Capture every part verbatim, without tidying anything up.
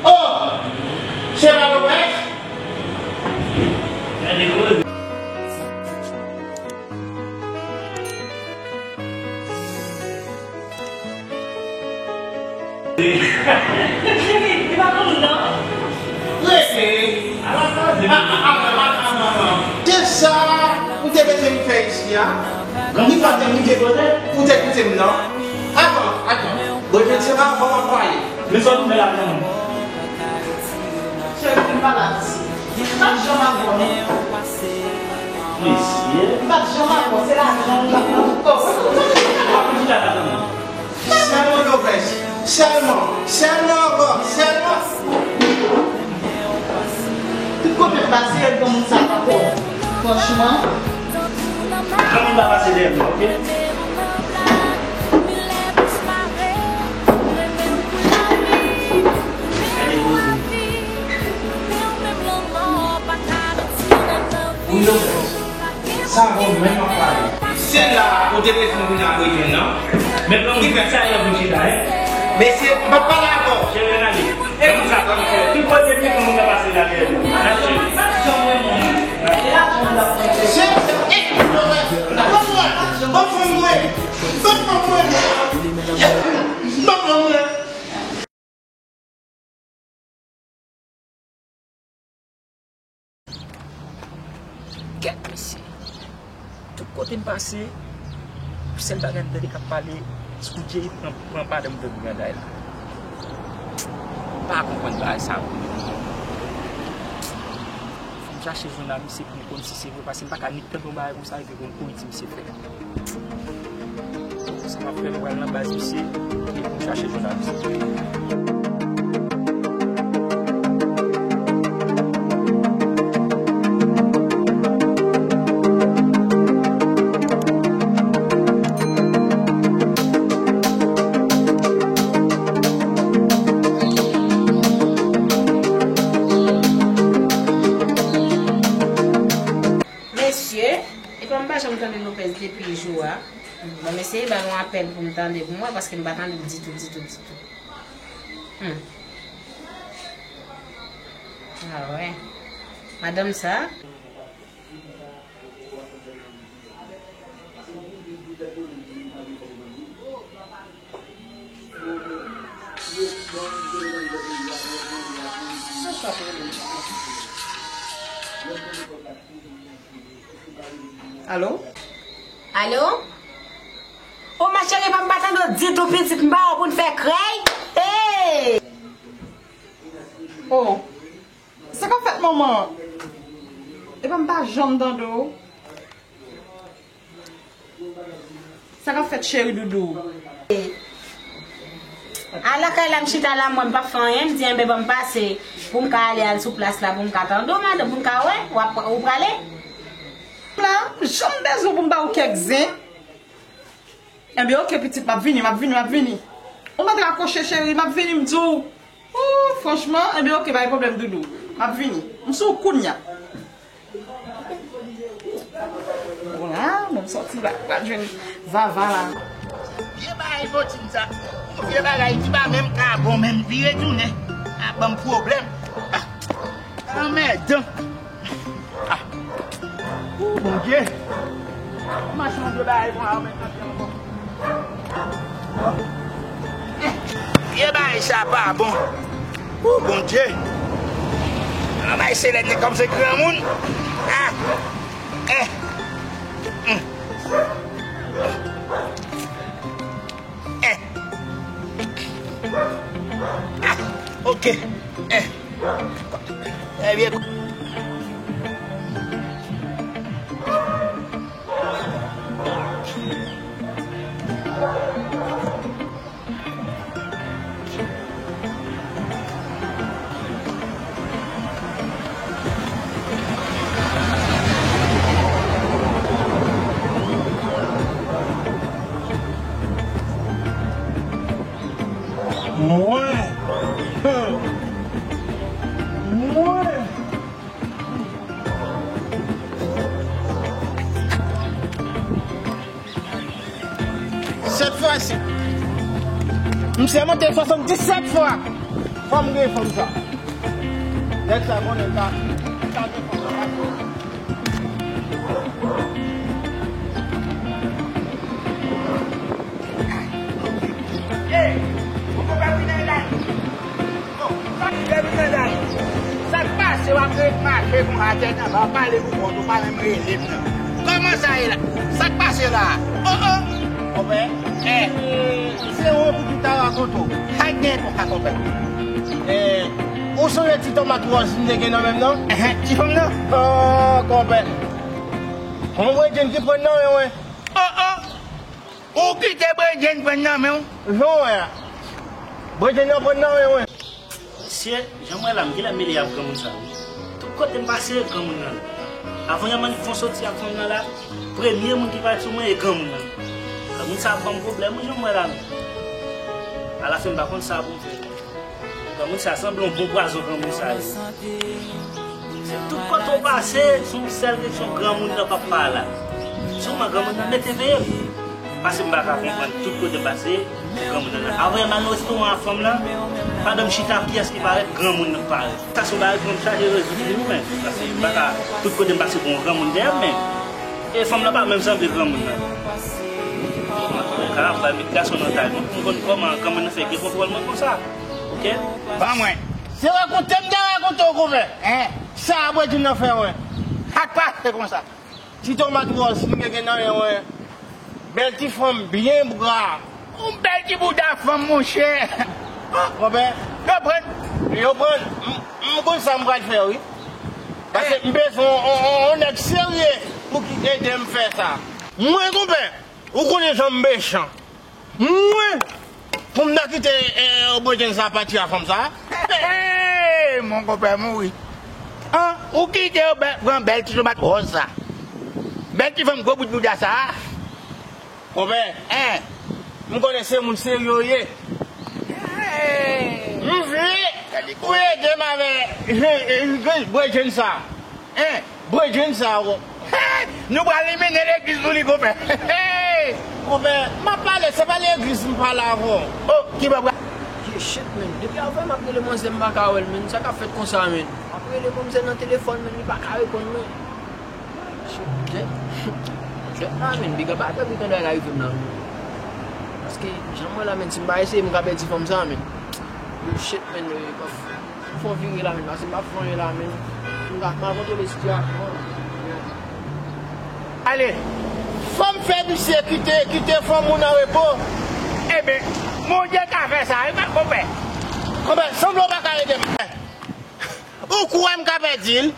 Oh! Sera Lopez? Li pa konn non. Rete. Ala sa, se sa ou te bezwen m fè isi a? Li pa te pou te koute m non. Atann, atann. Bon, efektivman, avan w ap pale. Men sa w vin fè la menm? Cheri, m pa la isi. M pa t janm avè w non. Mesye. M pa t janm avè w, se lajan w nan. Oh. Sèlman Lopez. Sèlman. Sèlman ankò. Sèlman. Tout kote m pase, yo di yon moun sa pa bon. Franchman. Ann pa pase dèyè m, oke? Gade poze. Wi, Lopez. Sa bon, menm ap pale. Se la ou te bezwen vin ap retenn nan. Men non, ki fè sa yo vin chita, hein? Mesye, m p ap pale avè w. Cheri, ann ale. E pou sa, ki kote ki pou moun nan pase la, cheri? Ann ale, cheri. Se, e, ban mwen, ban mwen, ban mwen, ban mwen. Kèt, mesye. Tout kote m pase, sèl bagay m tande k ap pale, Scout J pran, pran pa nan m tande granday la. M pa konprann bagay sa yo. Fò m chache jwenn a misye pou m konn si se vre, paske m pa ka ni tande yon bagay konsa epi pou m kouri di misye frè. Sa m ap fè, m pral nan baz misye, epi pou m chache jwenn a misye. Mesye, epa m pa janm tande Lopez depi jou a. Bon, m eseye ba l yon apèl pou m tande pou m wè, paske m pa tande l ditou, ditou, ditou. Hmm. Ah ouais. Madanm sa. Alo? Alo? O ma cheri, pa m pa tande w ditou, pitit, m ba w pou n fè krèy. Hey! O, sa k ap fèt, manman? Epa m pa janm tande w. Sa k ap fèt, cheri doudou? A lakay la, m chita la, mwen, m p ap fè anyen. M di, enben, ban m pase pou m ka ale al sou plas la, pou m ka tande w, madanm, pou m ka wè, w ap, ou prale? La, janm bezwen pou m ba w kèk zen. Enben, oke, pitit, m ap vini, m ap vini, m ap vini. Ou mèt rakwoche, cheri, m ap vini, m di w. Ooh, franchman, enben, oke, pa gen pwoblèm, doudou. M ap vini. M sou w kounya. Bon, la, bon, m sòti la, pral jwenn Vava la. Vye bagay Votine sa. Yon vye bagay ki pa menm ka bon menm. Li retounen. A ban m pwoblèm. Ah, anmèdan. Ah. Ooh, Bondye. Mache yon vye bagay konsa, anmèdan ankò. Vye bagay sa pa bon. Ooh, Bondye. An bay Selèn kòm se granmoun. Ah. Eh. Mm. Eh. Ah, oke. Eh. Ebyen. Mwen. Mwen. Sèt fwa sèt. Misye monte swasanndisèt fwa. Fò m gen fanm sa. Nèg sa konnen ka, ka gen fanm sa. Ye, ou konprann ki nan la? Bon, sa k pase w ap ret mache konsa tèt anba, w pale pou kont ou, pa menm rele m nan. Kòman sa ye la? Sa k pase la? Oh, oh! Konpè, eh, se ou pou ki ta rakonte w. Sa k gen konsa, konpè? Eh, ou sonje ti tomat wòz m te gen nan men m nan? Enhen, ti fanm nan? Oh, konpè. Yon bredjenn ki pran nan men mwen. Oh, oh! Ou kite bredjenn pran nan men w? Jan w wè a. Bredjenn nan pran nan men mwen. Mesye, jan m wè la, m genlè mele ak granmoun sa wi. Tout kote m pase, granmoun nan la. Avan yè m annik fon soti ak fanm nan la, premye moun ki parèt sou mwen e granmoun nan. Granmoun sa ap ban m pwoblèm wi, jan m wè la menm. Alafen m pa konn sa pou m fè. Granmoun sa sanble yon bon pwazon granmoun sa ye. Se tout kote w pase, se yon sèl kesyon granmoun nan p ap pa la. Souman granmoun nan mete veye l. Paske m pa ka konprann tout kote m pase, granmoun nan la. Avan yè m al nan restoran ak fanm nan, pandan m chita kiyès ki parèt, granmoun nan parèt. Sa se yon bagay pou m chache rezoud li wi menm. Paske m pa ka, tout kote m pase gon granmoun dèyè m menm. E fanm nan pa menm sanble granmoun nan. Ka ap bay met gason nan tay mwen pou m konn kòman granmoun nan fè gen kontwòl mwen konsa. Ok? Ban mwen. Se rakonte m ta rakonte w konpè. Hein? Sa bredjenn nan fè mwen. Sa k pase konsa? Ti tomat wòz li gen nan men mwen. Bèl ti fanm byen bra. Yon bèl ti bouda fanm monchè. Konpè. Yo pran. Yo pran. M, m konn sa m pral fè wi. Paske m bezwen yon, yon, yon nèg serye pou ki ede m fè sa. Mwen konpè, ou konnen jan m mechan. Mwen, pou m ta kite, eh, bredjenn sa pati a fanm sa. Hey, mon konpè mouri. An, ou kite yo bè-, pran bèl ti tomat wòz sa. Bèl ti fanm gwo bout bouda sa. Konpè, hein, m konnen se moun serye w ye. Hey. M vle ou ede m avè, eh, eh, bredjenn sa. Hein? Bredjenn sa, wo. Nou pral elimine legliz pou li, konpè. Konpè, m ap pale, se pa legliz m pale avè w. Oh, ki bò bra? Ye, shit, man. Depi avè m ap rele manzè, m pa ka wè l, man. Sa k ap fèt konsa, man? M ap rele manzè nan telefòn, man, li pa ka reponn mwen. Shit, man. Shit, la, man. Big up a African Dog a rive m la, man. Paske, jan m wè la, man, si m pa eseye, m ka pèdi fanm sa, man. Yo, shit, man, yo, yo, fò vire la, man, paske m pa fè anyen la, man. M ka, m ka kontwole sitiyasyon an. Ale, fò m fè misye kite, kite fanm ou nan repo. Eben, Bondye ka fè sa, wi, konpè. Konpè, sanble w pa ka ede m. Ou kwè m ka pèdi l?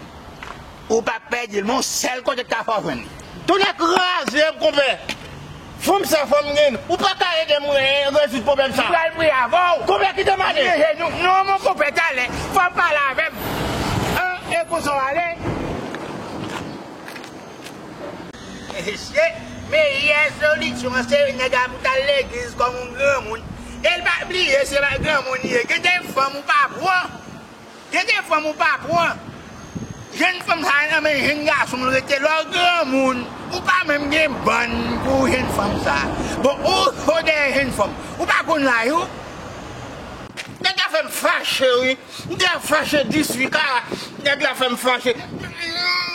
Ou p ap pèdi l, men yon sèl kote k ta fè w jwenn li. Tonnè kraze m, konpè. Fanm sa, fanm gen, ou pa ka ede m, eh, rezoud pwoblèm sa. M pral priye avè w. Konpè, kite m ale. Mete nou, non, mon konpè, talè. Fò w pale avè m. An, e konsa w ale. Mesye, meyè solisyon an, se nèg la pou t al legliz kòm yon granmoun. E l pa bliye, se pa granmoun li ye. Gen de fanm ou pa pran. Gen de fanm ou pa pran. Jenn fanm sa nan men jenn gason l rete. Lè w granmoun, ou pa menm gen bann pou jenn fanm sa. Bon, ou, ou dèyè jenn fanm. Ou pa konn laj ou. Nèg la fè m fache, wi. M te ap fache dis wi, ka. Nèg la fè m fache.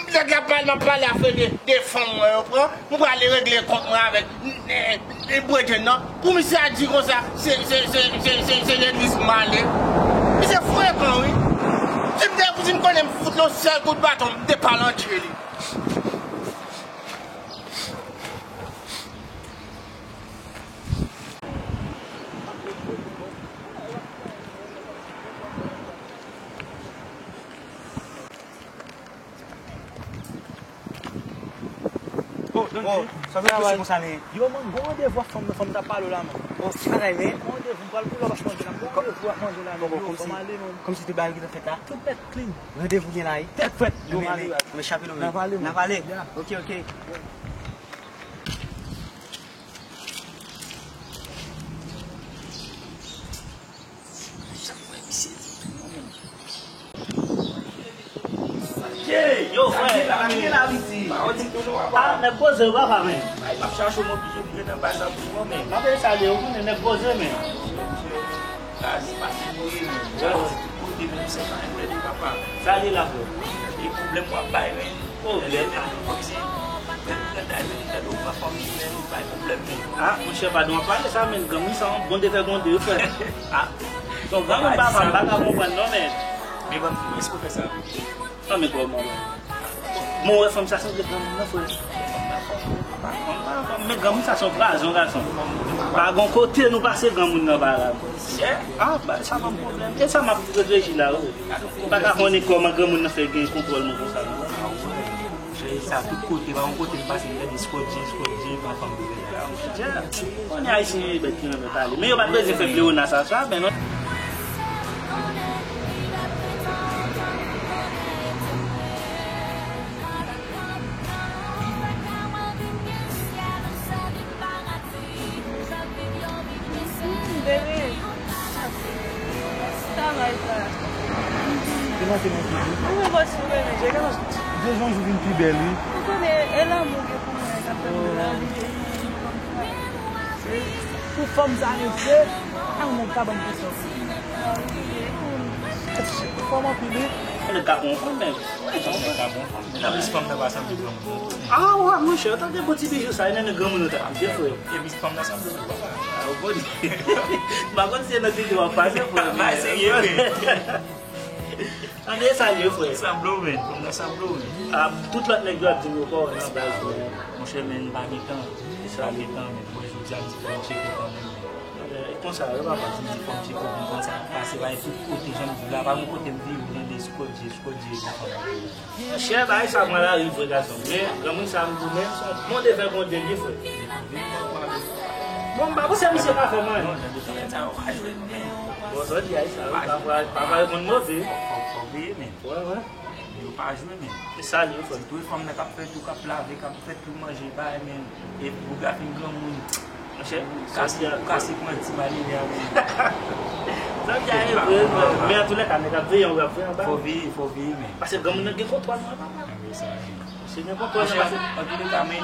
Nèg la pale, m ap pale afè de, de fanm mwen yo pran. Mwen prale regle kont mwen avèk, eh, eh, bredjenn nan. Pou misye a di konsa, se, se legliz m ale. Misye frekan, wi. Si m te, si m konnen m fout l yon sèl kout baton, m te pale an tye li. Oh, Don, sa fè plis konsa, men. Yo, man, gon randevou ak fanm nan, fanm ta pale la, man. Oh, ki bagay, men? Gon randevou, m pral pou lòt manje la. Gon randevou ak manje la, men. Yo, fò m ale, man. Kòmsi tout bagay ki te fèt la? Tout nèt clean. Randevou gen la, wi. Tèt frèt. Yo, m ale. Men chape nou, men. N a pale, man. N a pale. Ok, ok. Gen la, piti. Pa di tou non, papa. Ah, nèg poze, papa, men. Ay, m ap chache w, mwen toujou ret nan baz la pou mwen, men. M ap salye w, konnen nèg poze, men. Baz, pa timoun, men. Tout kote, men, se pa yon lè de papa. Salye la, frè. E pwoblèm w ap bay, men. Pwoblèm? Kòmsi, men, granday, men, gade w pran fanmi, men, ou bay pwoblèm, men. Ah, monchè, pa dwe pale sa, men, granmoun sa, yon bon defè, bon de, frè. Ah, son granmoun, papa, m pa ka konprann, non, men. Men, ban m, èske w fè sa? An, men kòman, men? Mwen wè fanm sa sanble granmoun nan, frè. Men granmoun sa se yon pwazon, gason. Pa gon kote nou pase granmoun nan pa la. Ah, bagay sa ban m pwoblèm. E sa m ap reflechi la, wi. M pa ka konnen kòman granmoun nan fè gen kontwòl mwen konsa, non. Sa tout kote, pa gon kote m pase, m tande Scott J, Scott J, pa fanm de la. Konnen Ayisyen yo bèt ki renmen pale. Men yo pa t bezwen fè flewona sa, sa, men non. Hmm, bebe. Travay sa. Mwen mwen bò sou bebe. Dejan jou vin pi bèl, wi. Ou konnen, e lanmou gen pou mwen, sa fè mwen anvi de li. Pou fanm sa mesye, a yon nèg ka ban m kesyon. Fòm anpil, wi. Nèg ka pran fanm, men. Nèg ka pran fanm. Nan plis fanm nan pa sanble granmoun. Ah, wa, monchè, tande bon ti bijou sa, e nan men granmoun ou ta pije, frè. E plis fanm nan sanble granmoun. Ah, ou konn. M pa konn si se nan titi w ap pase, frè. Ba serye, men. Tande sa, ye, frè. Sanble w, men. Fanm nan sanble w, men. Ah, tout lòt nèg yo ap di m yo pa wè nan baz, men. Monchè, men, m pa gen tan. M pa gen tan, men. Mwen, jodi a, m di fò m tcheke kanmenm, men. E konsa, yo pa pase. M di fò m tcheke pou m konn sa k ap pase, bay tout kote, jan m di w la, pa gon kote m vire, m tande Scott J, Scott J, epi fanm nan. Monchè, bagay sa pral rive, gason. Men, granmoun sa m di w, men, se yon bon defè, bon de li, frè. Bon, m pa panse misye ka fè m anyen. Bon, sa w di a, sa, pa pral, pa pral konn move. Fò, fò, fò veye, men. Wè, wè. Yo pa jwe, men. E sa li, frè. Sitou e fanm nan k ap fè tou, k ap lave, k ap fè tou manje, bay, men. E boug la fin granmoun. Monchè, ou kase, ou kase pran ti malere a, men. Sa w di a e vre, men. Men antoulèka, nèg ap veye, w ap veye anba. Fò veye, fò veye, men. Paske granmoun nan gen kontwòl nan, papa. Anben sa, men. Se gen kontwòl nan, paske antoulèka, men.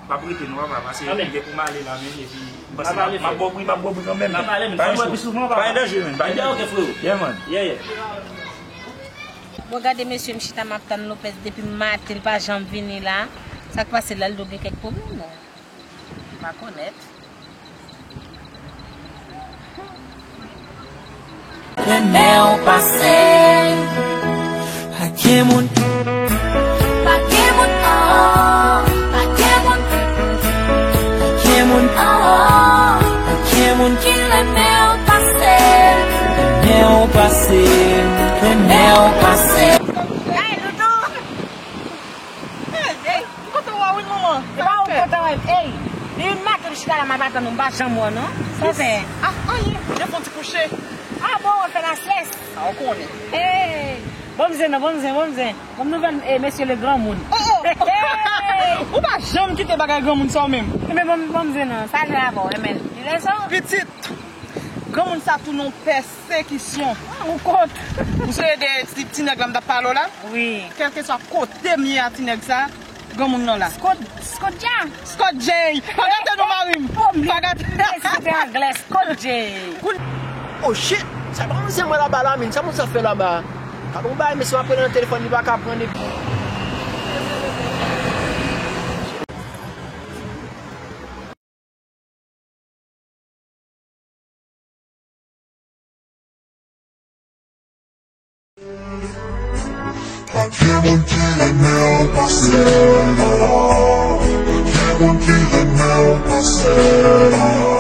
M ap rete non, papa, paske gen pou m ale la, men, epi m panse m ap, m ap ba w bri, m ap ba w bri kanmenm, men. Pa gen danje, men, pa gen danje. Yeah, man. Yeah, yeah. Bon, gade mesye, m chita m ap tann Lopez depi maten, li pa janm vini la. Sa k pase la, l dwe gen kèk pwoblèm, non? M pa konèt. Renmen w pase. Pa gen moun. Pa gen moun, oh, pa gen moun. Pa gen moun, oh, pa gen moun ki renmen w pase. Renmen w pase. Renmen w pase. Hey, Doudou! Hey, hey, m kontan wè w wi, manman. E pa ou kontan wè m. Ey, li vin maten m chita la, m ap atann ou, m pa janm wè w non. Sa w fè? Ah, anyen, m te fè yon ti kouche. Ah bon, w ap fè lasyès? Ah, ou konnen. Ey, bon m zen non, bon m zen, bon m zen. Bon nouvèl, eh, mesye le granmoun. Oh, oh. Hey! Ou pa janm kite bagay granmoun sa w menm. Enben bon, bon m zen non, sa jwe avè w, enben. Li lè sa? Pitit, granmoun sa tounen yon pèsekisyon. Ah, ou kont. Ou sonje de ti, ti nèg la m t ap pale w la? Wi. Kèlkeswa kote m ye a, ti nèg sa, granmoun nan la. Scott, Scott J. Scott J. Pa gate non, mari m. Oh, pa gate. Mesye anglè, Scott J. Oh shit! Sa pa moun se mwen laba la, men. Sa moun sa fè laba? Gade yon bagay, mesye, m ap rele nan telefòn, li pa ka pran, epi Pa gen moun ki renmen w pase la. Pa gen moun ki renmen w pase la.